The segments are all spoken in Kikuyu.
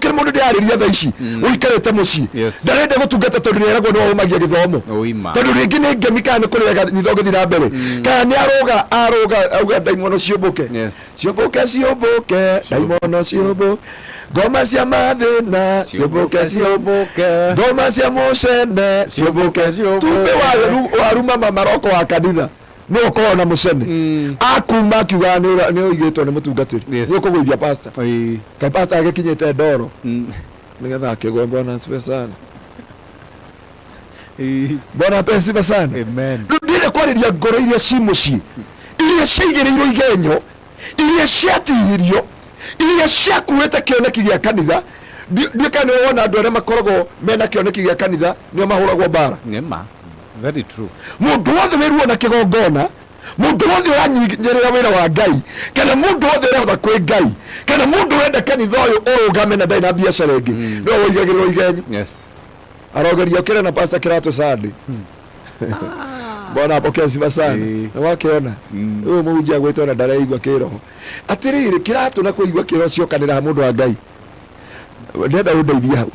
Nĩ kĩrĩ mũndũ ndĩrarĩria thaa ici ũikarĩte mũciĩ, ndarenda gũtungata tondũ nĩeragwo nĩ waũmagia gĩthomo, Ũima. tondũ rĩngĩ nĩ ngemi kana nĩ kũrĩa kanitha ũgĩthiĩ na mbere, kana nĩ arũga arũga auga ndaimono ciũmbũke. Ciũmbũke, ciũmbũke, ndaimono ciũmbũke, ngoma cia mathĩna ciũmbũke, ciũmbũke, ngoma cia mũcene ciũmbũke, ciũmbũke. Tumbĩ waru mama maroko wa kanitha nĩ ũkorwo na mũcene akuma akiugaga nĩ ũigĩtwo nĩ mũtungatĩri, nĩ ũkũgũithia pastor. Kaĩ pastor agĩkinyĩte ndoro nĩgetha akĩgwe. Bwana asifiwe sana. Bwana apewe sifa sana. Amen. Rĩu ndĩrenda kwarĩria ngoro iria ci mũciĩ, iria ciaigĩrĩirwo igenyo, iria ciatihirio, iria ciakuĩte kĩoneki gĩa kanitha. Ndiũĩ kana nĩ wona andũ arĩa makoragwo mena kĩoneki gĩa kanitha nĩo mahũragwo mbara. Nĩma. Very true. Mũndũ wothe wĩruo na kĩgongona, mũndũ wothe ũranyerera wĩra wa Ngai, kana mũndũ wothe ũrehotha kwĩ Ngai, kana mũndũ ũrenda kanitha ũyũ ũrũgame na ndarĩ na biacara ĩngĩ, nĩwe woigagĩrĩrwo igenyo. Arogeria okĩre na pastor kĩratũ Sunday. Bwana apokee sifa sana. Nĩ wakĩona ũyũ mũhunjia gwĩtwo na ndareigua kĩroho atĩrĩrĩ, kĩratũ na kũigua kĩroho ciokanĩra mũndũ wa Ngai. Ndĩrenda ũndeithie hau.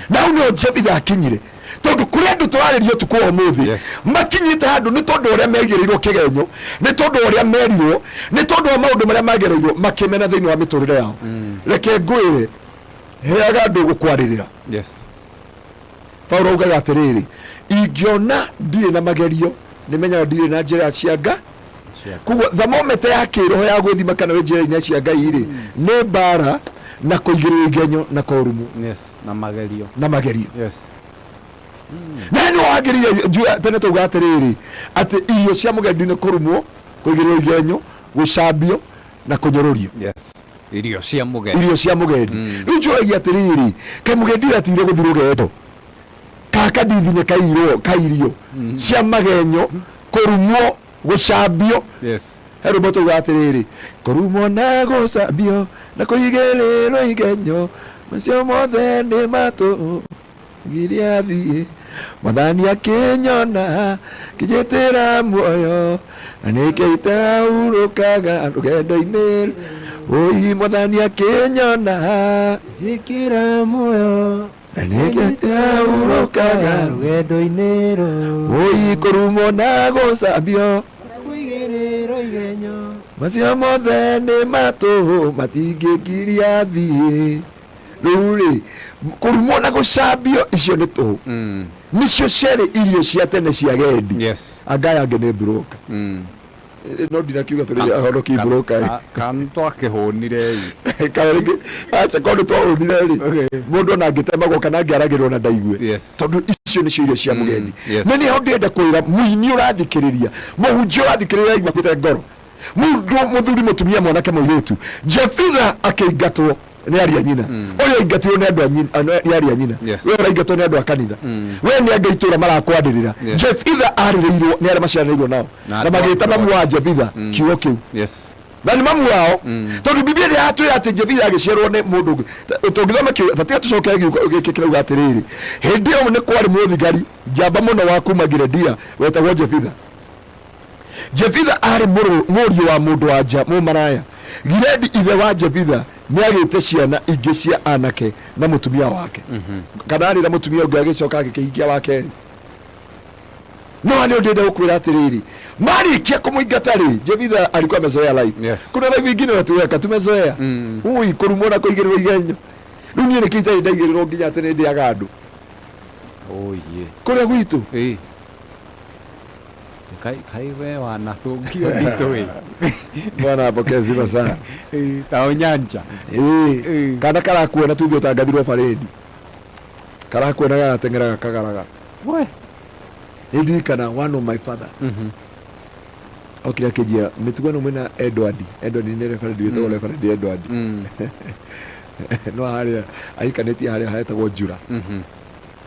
Na hau nĩho Jefitha akinyire, tondũ kũrĩ andũ tũrarĩria ũtukũ wa ũmũthĩ makinyĩte handũ nĩ tondũ ũrĩa meigĩrĩirwo kĩgenyo, nĩ tondũ ũrĩa merirwo, nĩ tondũ wa maũndũ marĩa magereirwo makĩmena thĩinĩ wa mĩtũrĩre yao. Reke ngwĩre, heaga andũ gũkwarĩrĩra. Paulo augaga atĩrĩrĩ, ingĩona ndirĩ na magerio, nĩmenyaga ndirĩ na njĩra cia nga. Koguo thermometer ya kĩroho ya gwĩthima kana wĩ njĩra-inĩ cia Ngai rĩ, nĩ mbara na kũigĩrĩrwo igenyo na korumu. Na magerio. Na magerio. Na nĩ wagĩrĩire njua tene tauga atĩrĩrĩ, atĩ irio cia mũgendi nĩ kũrumwo, kũigĩrĩrwo igenyo, gũcambio na kũnyũrũrio. Irio cia mũgendi. Irio cia mũgendi. Rĩu njũragia atĩrĩrĩ, kaĩ mũgendi ũyũ atigire gũthiĩ rũgendo kaka ndithi nĩ kairwo ka irio cia magenyo, kũrumwo, gũcambio? He rwĩmbo tauga atĩrĩrĩ, kũrumwo na gũcambio na kũigĩrĩrwo igenyo, macio mothe nĩ matũ giria thiĩ. Mwathani akĩnyona kĩnjĩtĩra muoyo, na nĩkĩo itahurũkaga rũgendo-inĩ. Ũi mwathani akĩnyona Njĩkĩra muoyo, na nĩkĩo itahurũkaga rũgendo-inĩ rũu. Ũi kũrumwo na gũcambio, kũigĩrĩrwo igenyo, macio mothe nĩ matũhũ, matingĩngiria thiĩ. Rĩu rĩ, kũrumwo na gũcambio icio nĩ tũhũ, nĩcio ciarĩ irio cia tene cia gendi. Anga aya angĩ nĩ broker. No ndinakiuga tũrĩ ahonoki broker. Kan twakĩhũnire ĩ. Kana rĩngĩ aca, korwo nĩ twahũnire rĩ, mũndũ ona angĩtemagwo kana angĩaragĩrwo na ndaigue, tondũ icio nĩcio irio cia mũgendi. Na nĩho ndĩrenda kwĩra mũini ũrathikĩrĩria, mũhunjia ũrathikĩrĩria, aigua kuĩte ngoro, mũndũ mũthuri, mũtumia, mwanake, mũirĩtu. Jefitha akĩingatwo nĩ aria nyina. Ũyũ aingatirwo nĩ andũ a nyina, nĩ aria nyina. We ũraingatwo nĩ andũ a kanitha, we nĩ angĩ itũra marakwanĩrĩra. Jefitha arĩrĩirwo nĩ arĩa maciaranĩirwo nao Na na andũ a magĩta mamu wa Jefitha kiugo kĩu. Na nĩ mamu wao, tondũ Biblia nĩ yatwĩra atĩ Jefitha agĩciarwo nĩ mũndũ ũngĩ. Tũngĩthoma kiugo tatiga tũcoke kiugo gĩkĩ kĩrauga atĩrĩrĩ, hĩndĩ ĩyo nĩ kwarĩ mũthigari njamba mũno wa kuma Gileadia wetagwo Jefitha. Jefitha aarĩ mũriũ wa mũndũ wa nja mũmaraya. Gileadi ithe wa Jefitha nĩagĩte ciana ingĩ cia anake na mũtumia wake. Kana aarĩ na mũtumia ũngĩ agĩcoka agĩkĩhikia wa kerĩ. No haha nĩho ndĩrenda gũkwĩra atĩrĩrĩ, marĩkia kũmũingata rĩ, Jefitha alikuwa amezoea life. Kuna life ingine watuweka tumezoea. Ui kũrumwo na kũigĩrĩrwo igenyo. Rĩu niĩ nĩkĩo itarĩ ndaigĩrĩrwo nginya atĩ nĩndĩaga andũ. Oye. Kũrĩa gwitũ. Kai kai we wanatũngio nditũ ĩ. Bwana apokee sifa sana. Ta ũnyanja. Ĩĩ. Kana karakuona tuge ũtangathirwo barĩndi. Karakuona gagateng'era gakagaraga. We. Nĩ ndirikana one of my father. Okire akĩnjĩra mĩtugo ĩno mwĩna Edward. Edward nĩ reverend wĩtagwo Reverend Edward. No harĩa ahikanĩtie harĩa hetagwo Njura.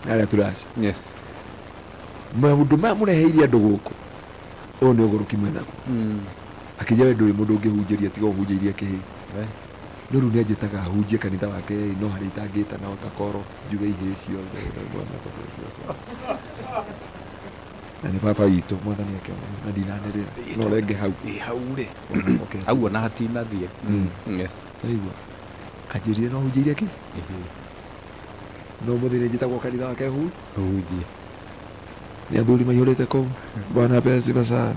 Harĩa Turaci. Maũndũ maya mũreheirie andũ gũkũ, ũyũ nĩ ũgũrũki mwĩnaguo. Akĩnjĩra we ndũrĩ mũndũ ũngĩhunjĩria tiga ũhunjĩirie kĩhĩĩ. No rĩu nĩanjĩtaga hunjie kanitha wake ĩ, no harĩa itangĩta na otakoro njuge ihĩĩ ciothe na mwana ciothe. Na nĩ baba witũ, mwathani akĩona na ndinanĩrĩra no renge hau. Ĩ hau rĩ. Bwana apokee Hau sifa ona sana. hatinathiĩ. Ndaigua anjĩrire no hunjĩirie kĩ. No mũthĩ nĩ njĩtagwo kanitha wake hu Hunjie. Nĩ athuri maihũrĩte kũu. Bwana apewe sifa sana.